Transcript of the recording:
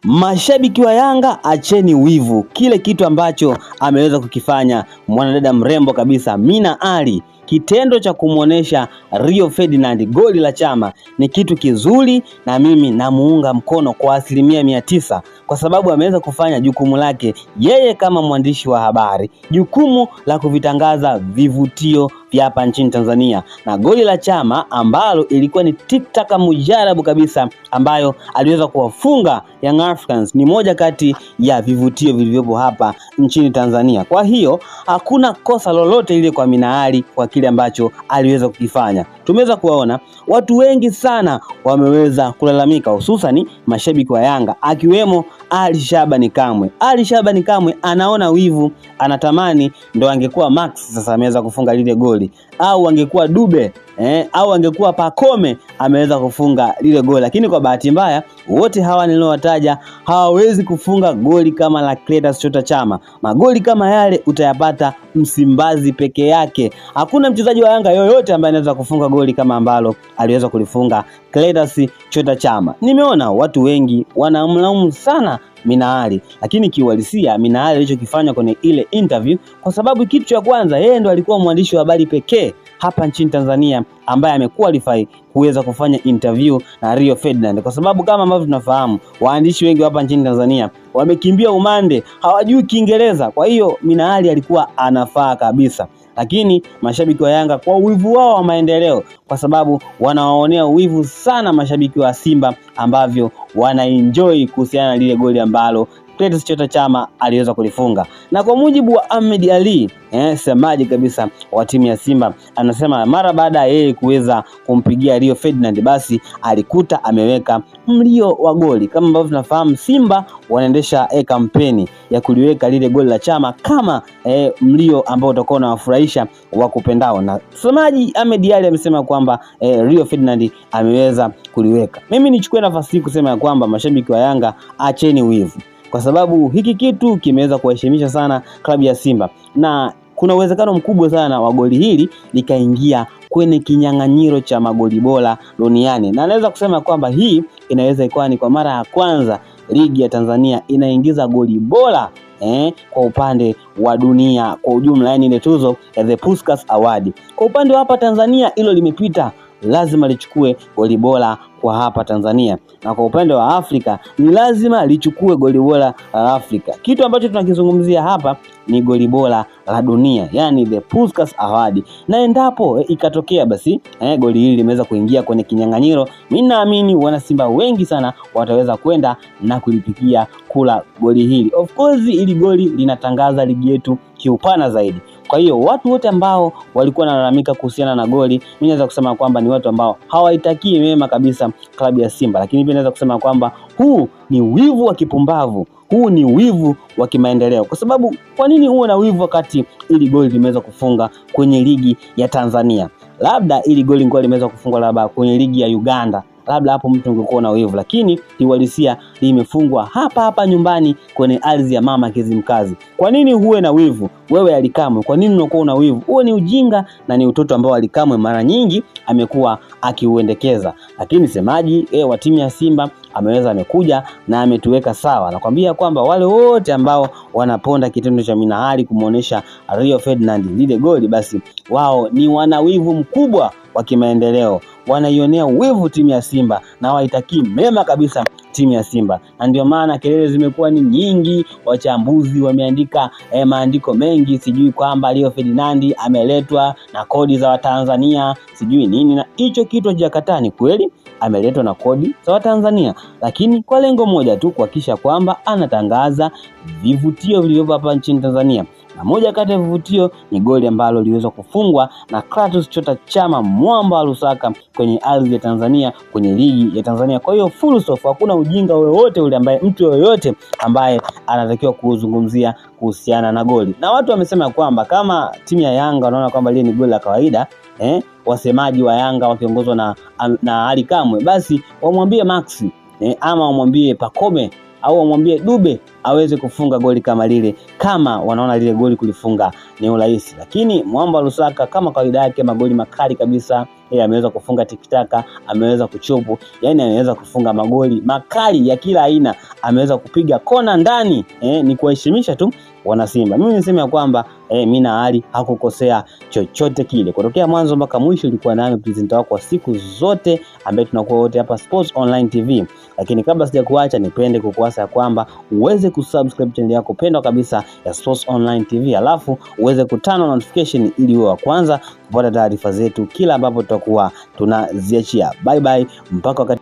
Mashabiki wa Yanga, acheni wivu. Kile kitu ambacho ameweza kukifanya mwanadada mrembo kabisa Mina Ali, kitendo cha kumwonesha Rio Ferdinand goli la Chama ni kitu kizuri, na mimi namuunga mkono kwa 900%, kwa sababu ameweza kufanya jukumu lake yeye kama mwandishi wa habari, jukumu la kuvitangaza vivutio vya hapa nchini Tanzania, na goli la Chama ambalo ilikuwa ni tiktaka mujarabu kabisa ambayo aliweza kuwafunga Young Africans ni moja kati ya vivutio vilivyopo hapa nchini Tanzania. Kwa hiyo hakuna kosa lolote ile kwa Mina Ali kwa kile ambacho aliweza kukifanya. Tumeweza kuwaona watu wengi sana wameweza kulalamika, hususani mashabiki wa Yanga akiwemo Ali Shabani Kamwe. Ali Shabani Kamwe anaona wivu, anatamani ndo angekuwa Max sasa ameweza kufunga lile goli, au angekuwa Dube au angekuwa Pacome ameweza kufunga lile goli, lakini kwa bahati mbaya wote hawa niliowataja hawawezi kufunga goli kama la Clatous Chota Chama. Magoli kama yale utayapata Msimbazi peke yake. Hakuna mchezaji wa Yanga yoyote ambaye anaweza kufunga goli kama ambalo aliweza kulifunga Clatous Chota Chama. Nimeona watu wengi wanamlaumu sana Mina Ali, lakini kiuhalisia Mina Ali alichokifanya kwenye ile interview, kwa sababu kitu cha kwanza yeye ndo alikuwa mwandishi wa habari pekee hapa nchini Tanzania ambaye amequalify kuweza kufanya interview na Rio Ferdinand, kwa sababu kama ambavyo tunafahamu waandishi wengi hapa nchini Tanzania wamekimbia umande, hawajui Kiingereza. Kwa hiyo Mina Ali alikuwa anafaa kabisa, lakini mashabiki wa Yanga kwa uwivu wao wa maendeleo, kwa sababu wanawaonea uwivu sana mashabiki wa Simba ambavyo wanaenjoy kuhusiana na lile goli ambalo Clatous Chota Chama aliweza kulifunga. Na kwa mujibu wa Ahmed Ali, semaji kabisa wa timu ya Simba, anasema mara baada ya yeye kuweza kumpigia Rio Ferdinand, basi alikuta ameweka mlio wa goli. Kama ambavyo tunafahamu Simba wanaendesha kampeni ya kuliweka lile goli la Chama kama mlio ambao utakuwa unawafurahisha wakupendao. Na semaji Ahmed Ali amesema kwamba Rio Ferdinand ameweza kuliweka. Mimi nichukue nafasi hii kusema ya kwamba mashabiki wa Yanga, acheni wivu, kwa sababu hiki kitu kimeweza kuwaheshimisha sana klabu ya Simba, na kuna uwezekano mkubwa sana wa goli hili likaingia kwenye kinyang'anyiro cha magoli bora duniani, na naweza kusema kwamba hii inaweza ikawa ni kwa mara ya kwanza ligi ya Tanzania inaingiza goli bora kwa upande wa dunia kwa ujumla, yani ile tuzo ya the Puskas Award. Kwa upande wa hapa Tanzania hilo limepita, lazima lichukue goli bora kwa hapa Tanzania, na kwa upande wa Afrika ni lazima lichukue goli bora la Afrika. Kitu ambacho tunakizungumzia hapa ni goli bora la dunia, yani the Puskas Award. Na endapo ikatokea basi goli hili limeweza kuingia kwenye kinyang'anyiro, mimi naamini wana Simba wengi sana wataweza kwenda na kulipigia kula goli hili. Of course hili goli linatangaza ligi yetu kiupana zaidi. Kwa hiyo watu wote ambao walikuwa wanalalamika kuhusiana na goli, mimi naweza kusema kwamba ni watu ambao hawaitakii mema kabisa klabu ya Simba. Lakini pia naweza kusema kwamba huu ni wivu wa kipumbavu, huu ni wivu wa kimaendeleo. Kwa sababu kwa nini uwe na wivu wakati ili goli limeweza kufunga kwenye ligi ya Tanzania? Labda ili goli lingekuwa limeweza kufungwa labda kwenye ligi ya Uganda, labda hapo mtu ungekuwa na wivu, lakini kiuhalisia limefungwa hapa hapa nyumbani kwenye ardhi ya mama Kizimkazi. Kwa nini huwe na wivu wewe Ally Kamwe? Kwa nini unakuwa una wivu? Huo ni ujinga na ni utoto ambao Ally Kamwe mara nyingi amekuwa akiuendekeza. Lakini semaji wa timu ya Simba ameweza amekuja na ametuweka sawa. Nakwambia kwamba wale wote ambao wanaponda kitendo cha Mina Ali kumuonesha Rio Ferdinand lile goli, basi wao ni wanawivu mkubwa wa kimaendeleo, wanaionea wivu timu ya Simba na hawaitakii mema kabisa timu ya Simba, na ndio maana kelele zimekuwa ni nyingi. Wachambuzi wameandika maandiko mengi, sijui kwamba Rio Ferdinand ameletwa na kodi za Watanzania, sijui nini, na hicho kitu hajakataa. Ni kweli ameletwa na kodi za Watanzania, lakini kwa lengo moja tu, kuhakikisha kwamba anatangaza vivutio vilivyopo hapa nchini Tanzania. Na moja kati ya vivutio ni goli ambalo liliweza kufungwa na Clatous Chota Chama, mwamba wa Lusaka, kwenye ardhi ya Tanzania, kwenye ligi ya Tanzania. Kwa hiyo full stop, hakuna ujinga wowote ule ambaye mtu yoyote ambaye anatakiwa kuzungumzia kuhusiana na goli. Na watu wamesema kwamba kama timu ya Yanga wanaona kwamba lile ni goli la kawaida, wasemaji wa Yanga wakiongozwa na Ally Kamwe, basi wamwambie Max ama wamwambie Pacome au wamwambie Dube aweze kufunga goli kama lile, kama wanaona lile goli kulifunga ni urahisi. Lakini Mwamba Lusaka kama kawaida yake, magoli makali kabisa. Yeye ameweza kufunga tikitaka, ameweza kuchopu, yani ameweza kufunga magoli makali ya kila aina, ameweza kupiga kona ndani. Ni kuheshimisha tu wanasimba. Mimi niseme ya kwamba Mina Ali hakukosea chochote kile. Kutokea mwanzo mpaka mwisho ilikuwa nami presenter wako wa siku zote ambaye tunakuwa wote hapa Sports Online TV. Lakini kabla sijakuacha, nipende kukuasa ya kwamba uweze kusubscribe channel yako pendwa kabisa ya Sports Online TV, alafu uweze kutana notification ili uwe wa kwanza kupata taarifa zetu kila ambapo tutakuwa tunaziachia. Bye bye mpaka wakati